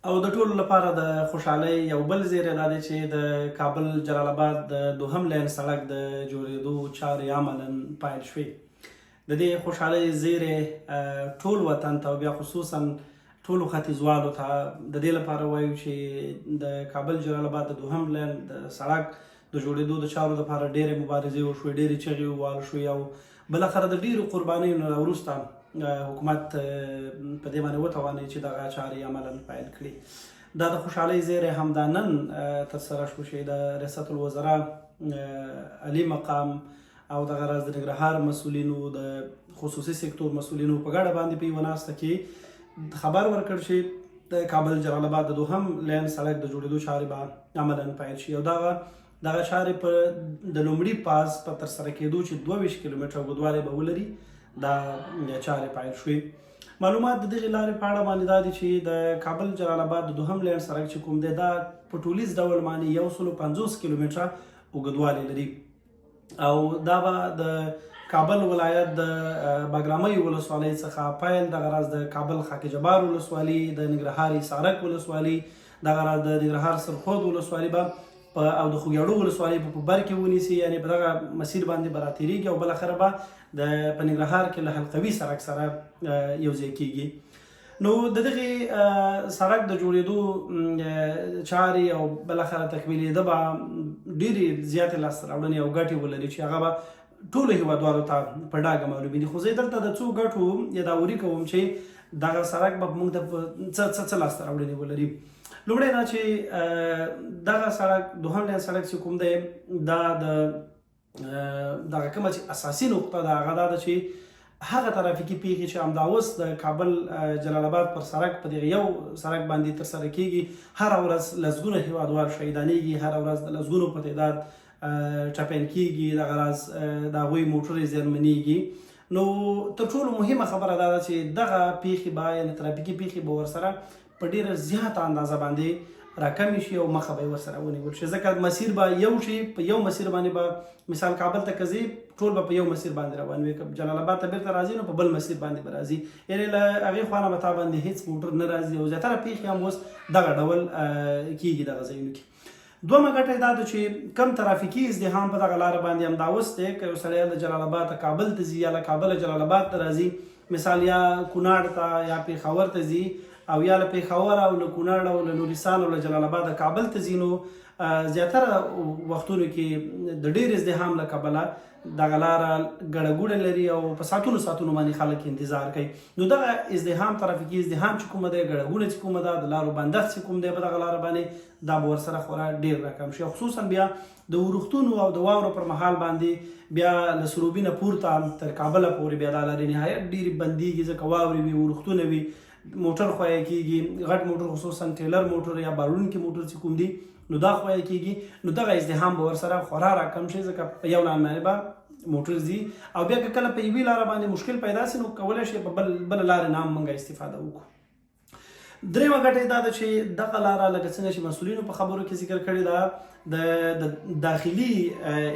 او د ټولو لپاره د خوشحالۍ یو بل زیری دا دی چې د کابل جلال آباد د دوهم لین سړک د جوړېدو چارې عملاً پیل شوې. د دې خوشحالۍ زیری ټول وطن ته او بیا خصوصا ټولو ختیځوالو ته د دې لپاره وایو چې د کابل جلال آباد د دوهم لین د سړک د جوړېدو د چارو لپاره ډېرې مبارزې وشوې، ډېرې چغې ووهل شوې او بالاخره د ډېرو قربانیو نه وروسته حکومت په دې باندې وتوانید چې دغه چارې عملاً پیل کړي. دا د خوشحالۍ زیری هم دا نن ترسره شو چې د ریاست الوزرا عالي مقام او دغه راز د ننګرهار مسؤلینو، د خصوصي سکتور مسؤلینو په ګډه باندې په یوه ناسته کې خبر ورکړ چې د کابل جلال آباد د دوهم لین سړک د جوړېدو چارې به عملاً پیل شي او دغه چارې په د لومړي پاس په ترسره کېدو چې 22 کیلومتره اوږدوالی به ولري دا چارې پیل شوې. معلومات د دغې لارې په اړه باندې دا دي چې د کابل جلال آباد د دوهم لین سړک چې کوم دی دا په ټولیز ډول باندې 150 کیلومتره اوږدوالی لري او دا به د کابل ولایت د بګرامۍ ولسوالۍ څخه پیل، دغه راز د کابل خاک جبار ولسوالي، د ننګرهار حصارک ولسوالي، دغه راز د ننګرهار سرخود ولسوالي به او د خوږیاړو ولسوالۍ په بر کې ونیسي، یعنې په دغه مسیر باندې به راتېرېږي او بالاخره به د په ننګرهار کې له حلقوي سړک سره یو ځای کېږي. نو د دغې سړک د جوړېدو چارې او بالاخره تکمیلېده به ډېرې زیاتې لاسته راوړنې او ګټې ولري چې هغه به ټولو هیوادوالو ته په ډاګه معلومې دي. خو زه دلته د څو ګټو یاداوري کوم چې دغه سړک به موږ ته څه څه څه لاسته راوړنې ولري. لومړی دا چې دغه سړک دوهم لین سړک چې کوم دی دا د دغه کومه چې اساسي نقطه ده هغه دا ده چې هغه ترافیکي پیښې چې همدا اوس د کابل جلال آباد پر سړک په دغه یو سړک باندې ترسره کیږي، هره ورځ لسګونه هیوادوال شهیدانېږي، هره ورځ د لسګونو په تعداد ټپیان کیږي، دغه راز د هغوی موټرې زیانمنېږي. نو تر ټولو مهمه خبره دا ده چې دغه پیښې به، یعنې ترافیکي پیښې به ورسره په ډېره زیاته اندازه باندې راکمې شي او مخه به یې ورسره ونیول شي، ځکه مسیر به یو شي، په یو مسیر باندې به مثال کابل ته که ځې ټول به په یو مسیر باندې روان وي، که جلال آباد ته بېرته راځي نو په بل مسیر باندې به راځي، یعنې له هغې خوا نه به تا باندې هېڅ موټر نه راځي او زیاتره پېښې هم اوس دغه ډول کېږي دغه ځایونو کې. دومه ګټه یې دا ده چې کم ترافیکي ازدحام په دغه لاره باندې همدا اوس دی، که یو سړی له جلال آباده کابل ته ځي یا له کابله جلال آباد ته راځي، مثال یا کونړ ته یا پېښور ته ځي او یا له پېښور او له کونړ او له نورستان او له جلال آباده کابل ته ځي، نو زیاتره وختونو کې د ډېر ازدحام له کبله دغه لاره ګړه ګوړه لري او په ساعتونو ساعتونو باندې خلک انتظار کوي. نو دغه ازدحام، ترافیکي ازدحام چې کومه دی، ګړه ګوړه چې کومه ده، د لارو بندښت چې کوم دی په دغه لاره باندې، دا به ورسره خورا ډېر راکم شي. خصوصا بیا د ورښتونو او د واورو پر مهال باندې بیا له سروبي نه پورته تر کابله پورې بیا دا لارې نهایت ډېرې بندېږي، ځکه واورې وي، ورښتونه وي، موټر ښویه کېږي، غټ موټر خصوصا ټیلر موټر یا باروړونکي موټر چې کوم دي نو دا ښویه کېږي. نو دغه ازدحام به ورسره خورا راکم شي، ځکه په یو لان باندې به موټر ځي او بیا که کله په یوې لاره باندې مشکل پیدا شي نو کولی شي په بله لارې نه هم موږ استفاده وکړو. درېیمه ګټه یې دا ده چې دغه لاره لکه څنګه چې مسؤلینو په خبرو کې ذکر کړې ده د داخلي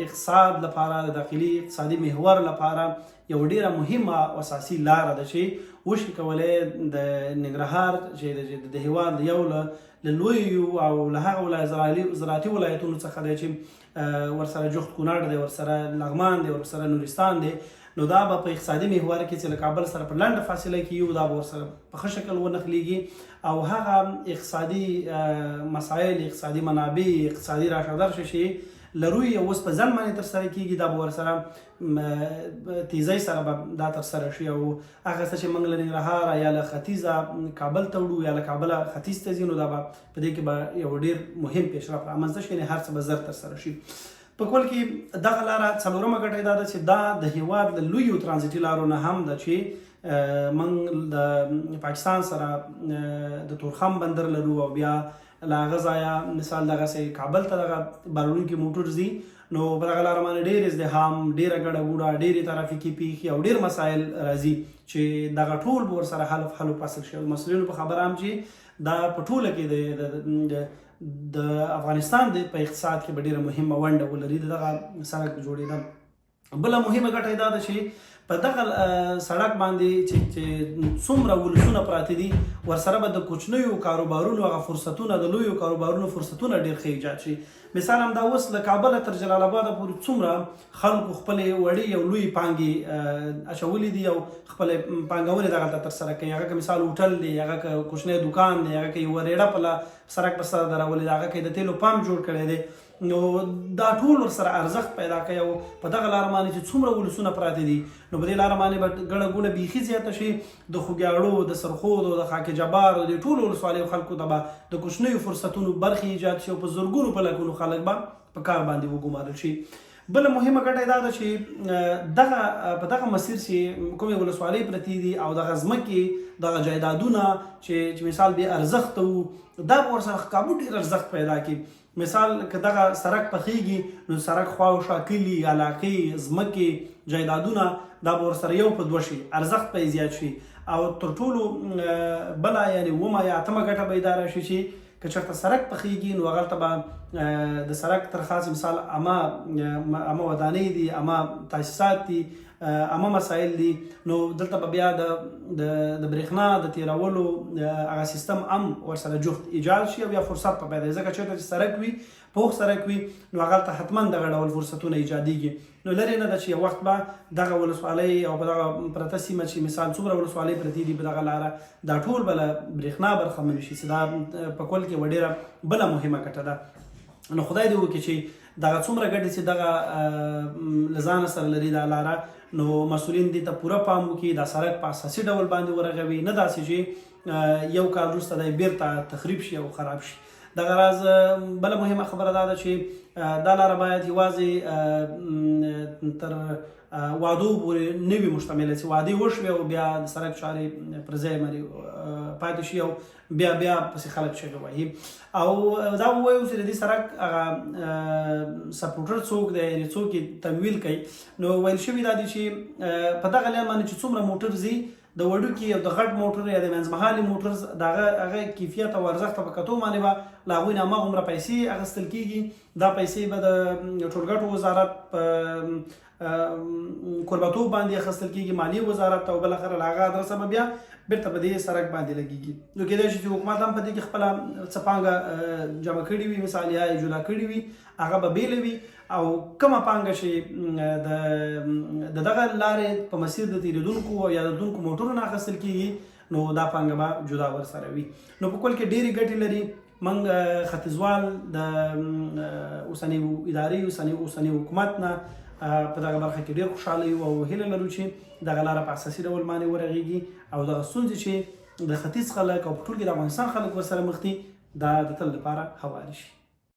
اقتصاد لپاره، د داخلي اقتصادي محور لپاره یو ډېره مهمه او اساسي لاره ده چې وشي کولی د ننګرهار چې د هېواد یو له لویو او له هغه زراعتي ولایتونو څخه دی چې ورسره جوخت کونړ دی، ورسره لغمان دی، ورسره نورستان دی، نو دا به په اقتصادي محور کې چې له کابل سره په لنډه فاصله کې یو، دا به ورسره په ښه شکل ونښلېږي او هغه اقتصادي مسایل، اقتصادي منابع، اقتصادي راشه درشه چې لرو یې اوس په ځنډ باندې ترسره کېږي، دا به ورسره تیزۍ سره به دا ترسره شي. او هغه څه چې موږ له ننګرهاره یا له ختیځه کابل ته وړو یا له کابله ختیځ ته ځي، نو دا به په دې کې به یو ډېر مهم پیشرفت رامنځته شي، یعنې هر څه به زر ترسره شي. په کل کې دغه لاره څلورمه ګټه یې دا ده چې دا د هیواد له لویو ترانزیټي لارو نه هم ده چې موږ د پاکستان سره د تورخم بندر لرو او بیا له هغه ځایه مثال دغسې کابل ته دغه باروړونکي موټر ځي، نو په دغه لاره باندې ډېر ازدحام، ډېره ګڼه ګوڼه، ډېرې ترافیکي پیښې او ډېر مسایل راځي چې دغه ټول به ورسره حل و فصل شي. او مسؤلینو په خبره هم چې دا په ټوله کې د افغانستان د په اقتصاد کې به ډېره مهمه ونډه ولري دغه سړک جوړېده. بله مهمه ګټه یې دا ده چې په دغه سړک باندې چې څومره ولسونه پراته دي، ورسره به د کوچنیو کاروبارونو هغه فرصتونه، د لویو کاروبارونو فرصتونه ډېر ښه ایجاد شي. مثال همدا اوس له کابله تر جلال آباده پورې څومره خلکو خپلې وړې او لویې پانګې اچولې دي او خپلې پانګونې دغلته ترسره کوي. هغه که مثال هوټل دی، هغه که کوچنی دوکان دی، هغه که یوه رېړه په سړک په سر درولې ده، هغه که د تېلو پمپ جوړ کړی دی، نو دا ټول ورسره ارزښت پیدا کوي. او په دغه لاره باندې چې څومره ولسونه پراته دي، نو په دې لاره باندې به ګڼه ګوڼه بیخي زیاته شي. د خوږیاړو، د سرخودو، د خاک جبار، د دې ټولو ولسوالیو خلکو ته به د کوچنیو فرصتونو برخې ایجاد شي او په زرګونو په لکونو خلک به په کار باندې وګمارل شي. بله مهمه ګټه یې دا ده چې دغه په دغه مسیر چې کومې ولسوالۍ پرتې دي او دغه ځمکې، دغه جایدادونه چې مثال بې ارزښته وو، دا به ورسره کابو ډېر ارزښت پیدا کړي. مثال که دغه سړک پخېږي، نو سړک خواوشا کلي، علاقې، ځمکې، جایدادونه دا به ورسره یو په دوه شي، ارزښت به یې زیات شي. او تر ټولو بله یعنې اوومه یا اتمه ګټه به یې دا راشي چې که چېرته سړک پخېږي، نو هغلته به د سړک تر خاص مثال اما ودانۍ دي، اما تاسیسات دي، اما مسایل دي، نو دلته به بیا د د د برېښنا د تیرولو هغه سیستم هم ورسره جوخت ایجاد شي او یا فرصت په پیدا، ځکه چېرته چې سړک وي، پوخ سړک وي، نو هغلته حتما دغه ډول فرصتونه ایجادیږي. نو لرې نه ده چې یو وخت به دغه ولسوالۍ او په دغه پرته سیمه چې مثال څومره ولسوالۍ پرتې دي په دغه لاره، دا ټول به له برېښنا برخمن شي، چې دا په کل کې یوه ډېره بله مهمه ګټه ده. نو خدای دې وکړي چې دغه څومره ګټې چې دغه له ځانه سره لري دا لاره، نو مسؤلین دې ته پوره پام وکړي، دا سړک په اساسي ډول باندې ورغوي، نه داسې چې یو کال وروسته دی بیرته تخریب شي او خراب شي. دغه راز بله مهمه خبره دا ده چې دا لاره باید یوازې تر وعدو پورې نه وي مشتمله، چې وعدې وشوې او بیا د سړک چارې پر ځای باندې پاتې شي او بیا بیا پسې خلک چغې وهي. او دا ووایو چې د دې سړک هغه سپورټر څوک دی، یعنې څوک یې تمویل کوي؟ نو ویل شوي دا دي چې په دغه لین باندې چې څومره موټر ځي، د وړوکي او د غټ موټر یا د منځمهالي موټر د هغه کیفیت او ارزښت ته په کتو باندې به له هغوی نه هماغومره پیسې اخیستل کېږي. دا پیسې به د ټولګټو وزارت په کوربتوب باندې اخیستل کېږي، مالیې وزارت، او بالاخره له هغه ادرسه به بیا بیرته په دې سړک باندې لګېږي. نو کېدای شي چې حکومت هم په دې کې خپله څه پانګه جمع کړې وي، مثال یا یې جدا کړې وي، هغه به بېله وي، او کومه پانګه چې د دغه لارې په مسیر د تېرېدونکو او یا د تلونکو موټرو نه اخیستل کېږي، نو دا پانګه به جدا ورسره وي. نو په کل کې ډېرې ګټې لري. موږ ختیځوال د اوسنۍ ادارې، اوسني حکومت نه په دغه برخه کې ډېر خوشحاله یو او هیله لرو چې دغه لاره په اساسي ډول باندې ورغېږي او دغه ستونزې چې د ختیځ خلک او په ټول کې د افغانستان خلک ورسره مخ دي، دا د تل لپاره هوارې شي.